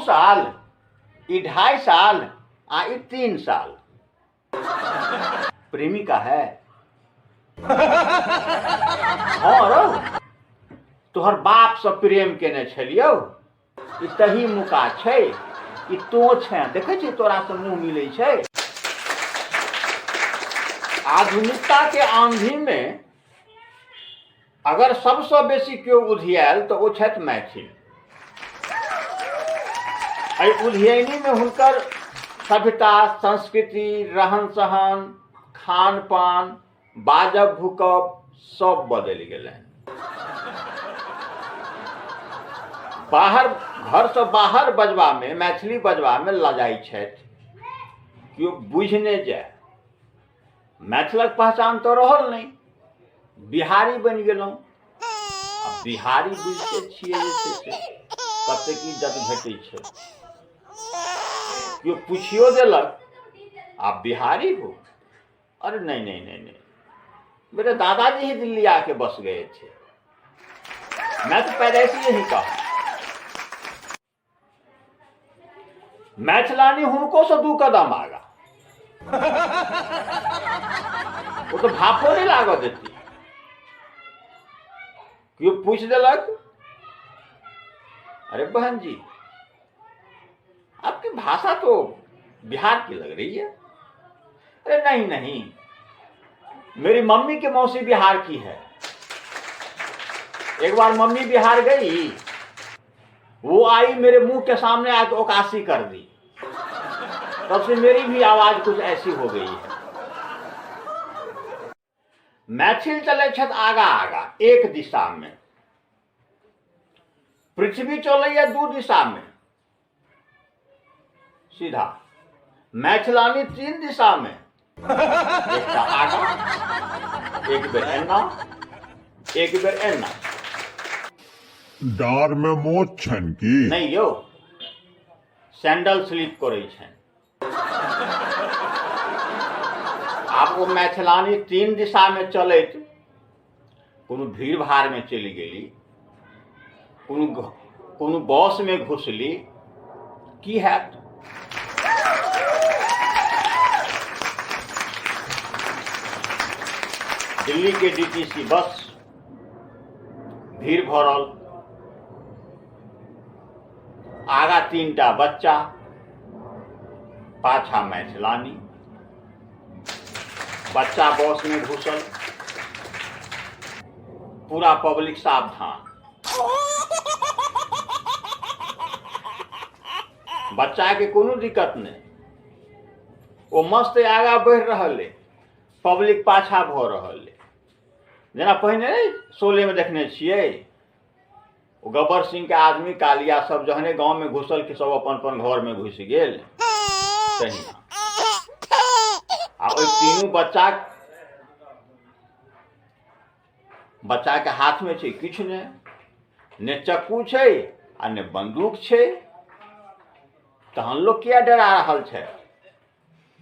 साल, ई 2.5 साल आ ई 3 साल। प्रेमिका है। हँ रौ, तोहर बाप से प्रेम केने छलियौ, ई तही मुका छै, ई तो छै, देखै छी तोरा से मुँह मिलै छै। आधुनिकता के आंधी में अगर सबसँ बेसी केओ उधियायल तऽ ओ छथि मैथिल। एहि उधियनीमे हुनकर सभ्यता, संस्कृति, रहन सहन, खान पान, बाजब भूकब सब बदलि गेलनि। बाहर घरसँ बाहर बजबामे, मैथिली बजबामे लजाइ छथि, केओ बुझि नहि जाय। मैथिलक पहचान तऽ रहल नहि, बिहारी बनि गेलहुँ। आ बिहारी बुझिते छियै जे छै से कतेक इज्जत भेटै छै। केओ पुछियो देलक, आप बिहारी हो? अरे नहीं नहीं नहीं नहीं, मेरे दादाजी ही दिल्ली आके बस गए थे, मैं तो पैदाइशी यही का हूं। मैथिलानी हुनको से 2 कदम आगा, ओ तो भाफो नहीं लागऽ देती। केओ पूछि देलक, अरे बहन जी आपकी भाषा तो बिहार की लग रही है। अरे नहीं नहीं, मेरी मम्मी के मौसी बिहार की है। एक बार मम्मी बिहार गई, वो आई मेरे मुंह के सामने आके ओकासी कर दी, तब से मेरी भी आवाज कुछ ऐसी हो गई है। मैथिल चलै छथि आगा आगा एक दिशा में, पृथ्वी चलैया 2 दिशा में सीधा, मैथिलानी 3 दिशा में, एकटा आगा, एक बेर एना, एक बेर एना। डाँर में मोच छनि की? नहीं यौ, सैंडल स्लिप करै छनि। आब ओ मैथिलानी 3 दिशा में चलैत कोनो भीड़ भाड़ में चलि गेली, कोनो बस में घुसली, की हैत? दिल्ली के डीटीसी बस, भीड़ भरल, आगा 3टा बच्चा, पाछा मैथिलानी। बच्चा बस में घुसल, पूरा पब्लिक सावधान। बच्चा के कोनो दिक्कत नहीं, ओ मस्त आगा बढ़ि रहल है, पब्लिक पाछा भऽ रहल है। जेना पहिने शोले में देखने छियै, ओ गब्बर सिंह के आदमी कालिया सब जहने गांव में घुसल कि सब अपन अपन घर में घुसि गेल, तहिना। आ ओहि तीनू बच्चा के हाथ में छै किछु नहि, ने चक्कू छै आ ने बंदूक छै। तहन लोक किया डरा रहल छै,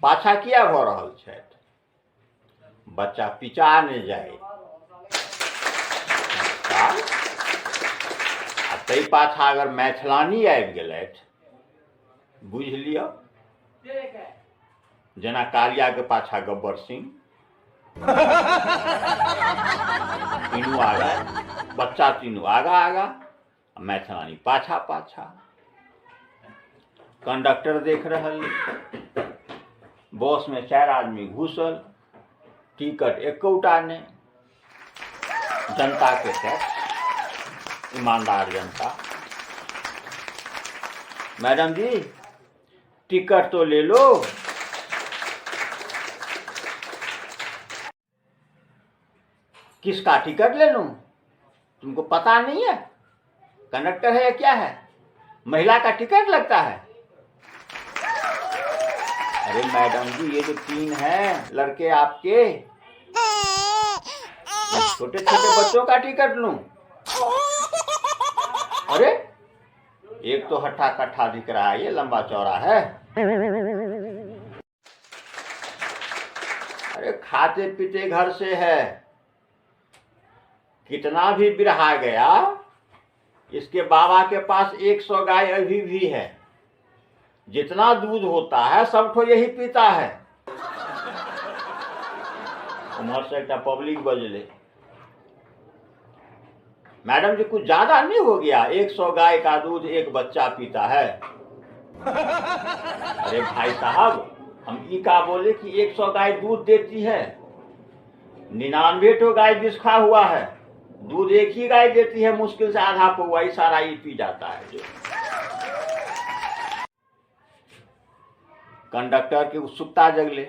पाछा किया भऽ रहल छथि? बच्चा पिचा नहि जाय आ ताहि पाछा अगर मैथिलानी आबि गेलथि, बुझि लिअ जेना कालियाके पाछा गब्बर सिंह, तीनू आगा, बच्चा तीनू आगा आगा, मैथिलानी पाछा पाछा। कंडक्टर देख रहल, बस में 4 आदमी घुसल, टिकट एकोटा नहीं, जनता के टैक्स, ईमानदार जनता। मैडम जी टिकट तो ले लो। किसका टिकट ले लूं? तुमको पता नहीं है? कंडक्टर है या क्या है? महिला का टिकट लगता है। अरे मैडम जी ये जो 3 हैं लड़के आपके, छोटे छोटे बच्चों का टिकट लूं? अरे एक तो हट्ठा कट्ठा दिख रहा है, ये लंबा चौड़ा है। अरे खाते पीते घर से है, कितना भी बिरहा गया, इसके बाबा के पास 100 गाय अभी भी है। जितना दूध होता है सब ठो यही पीता है। उम्हर से एकटा पब्लिक बजले, मैडम जी कुछ ज्यादा नहीं हो गया, 100 गाय का दूध एक बच्चा पीता है। अरे भाई साहब, हम ई का बोले कि 100 गाय दूध देती है, 99 तो गाय बिस्खा हुआ है, दूध एक ही गाय देती है, मुश्किल से आधा पौआ, ही सारा ही पी जाता है। जो कंडक्टर की उत्सुकता जगले,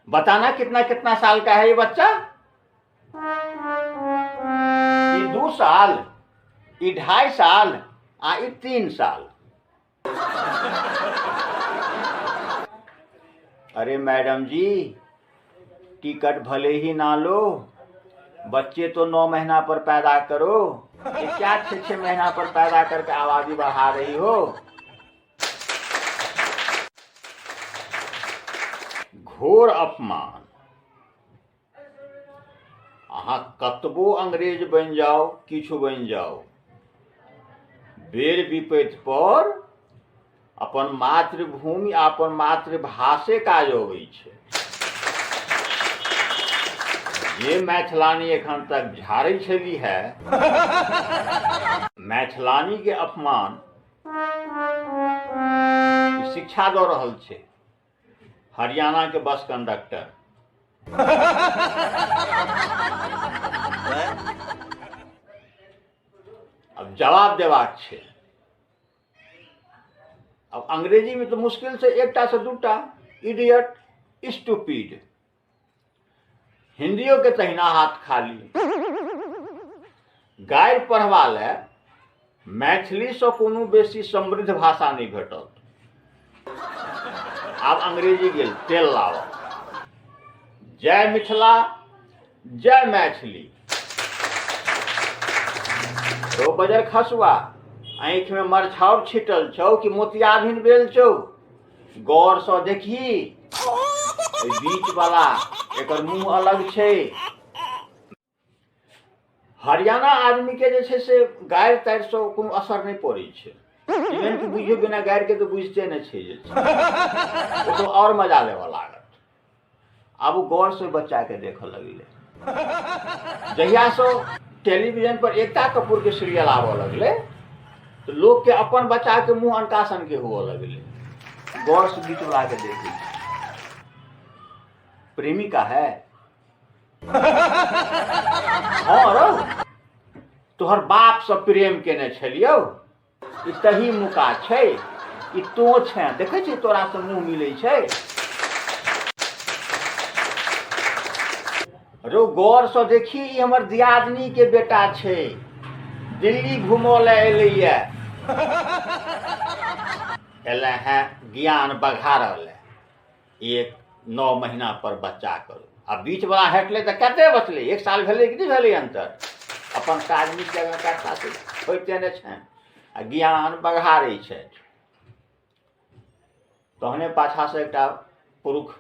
बताना कितना कितना साल का है ये बच्चा? ई 2 साल, ई 2.5 साल, आ ई 3 साल। अरे मैडम जी, टिकट भले ही ना लो, बच्चे तो 9 महीना पर पैदा करो, ये क्या 6-6 महीना पर पैदा करके आबादी बढ़ा रही हो? घोर अपमान। अहाँ कतबो अंग्रेज बनि जाओ, किछु बनि जाओ, बेर विपैत पर अपन मातृभूमि आ अपन मातृभाषे काज अबै छै। जे मैथिलानी एखन तक झाड़ै छली है, मैथिलानी के अपमान शिक्षा दऽ रहल छै हरियाणा के बस कंडक्टर। अब जवाब देबाक छै। अब अंग्रेजी में तो मुश्किल से एकटा से दूटा इडियट, स्टूपिड, हिंदियों के तहिना हाथ खाली। गारि पढ़वा ले मैथिली से कोनो बेसी समृद्ध भाषा नहीं भेटत। आब अंग्रेजी गेल तेल लाव। जय मिथिला, जय मैथिली। रो बजर खसुआ, आँखि में मरछाउर छिटल छौ कि मोतियाबिन भेल छौ? गौर से देखी, बीच वाला एकर मुंह अलग छै। हरियाणा आदमी के जे छै से गारि तारि से कोनो असर नहि पड़ै छै। इवन कि बुझियौ बिना गारि के तऽ बुझिते नहि छै जे छै। ओ तऽ आओर मजा लेबऽ लागत। आब ओ गौर से बच्चा के देखऽ लगलै। जहियासँ टेलीविजन पर एकता कपूर के सीरियल आबऽ लगलै तऽ लोक के अपन बच्चा के मुँह अनका सन के हुअ लगलै। गौर से बीच वाला के देखै छै, प्रेमिका है। हँ रौ, तोहर बाप से प्रेम केने छलियौ, ई तही मुका छै, ई तो छे, देखै छी तोरा से मुँह मिलै छै। रौ गौर से देखी, ई हमर दियादनी के बेटा छै, दिल्ली घूमऽ लए एलैया, एलै हैं ज्ञान बघारऽ लए। एक 9 महीना पर बच्चा करू, आ बीच वाला हटलै तऽ कते बचलै? 1 साल भेलै कि नहि भेलै अंतर? अपन काज नीक जगह करता से होइते नहि छनि आ ज्ञान बघारै छथि। तहने पाछासँ एकटा पुरुष,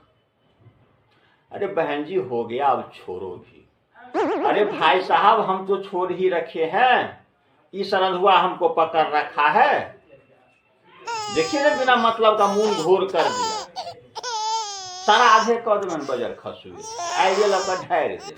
अरे बहन जी हो गया, अब छोड़ो भी। अरे भाई साहब, हम तो छोड़ ही रखे हैं, ई सरधुआ हमको पकड़ रखा है। देखिए ना, बिना मतलब का मुंह घोर कर दिया, सारा आधे कऽ देबनि बजर खसुए, आइ गेल ओकर ढारि देल।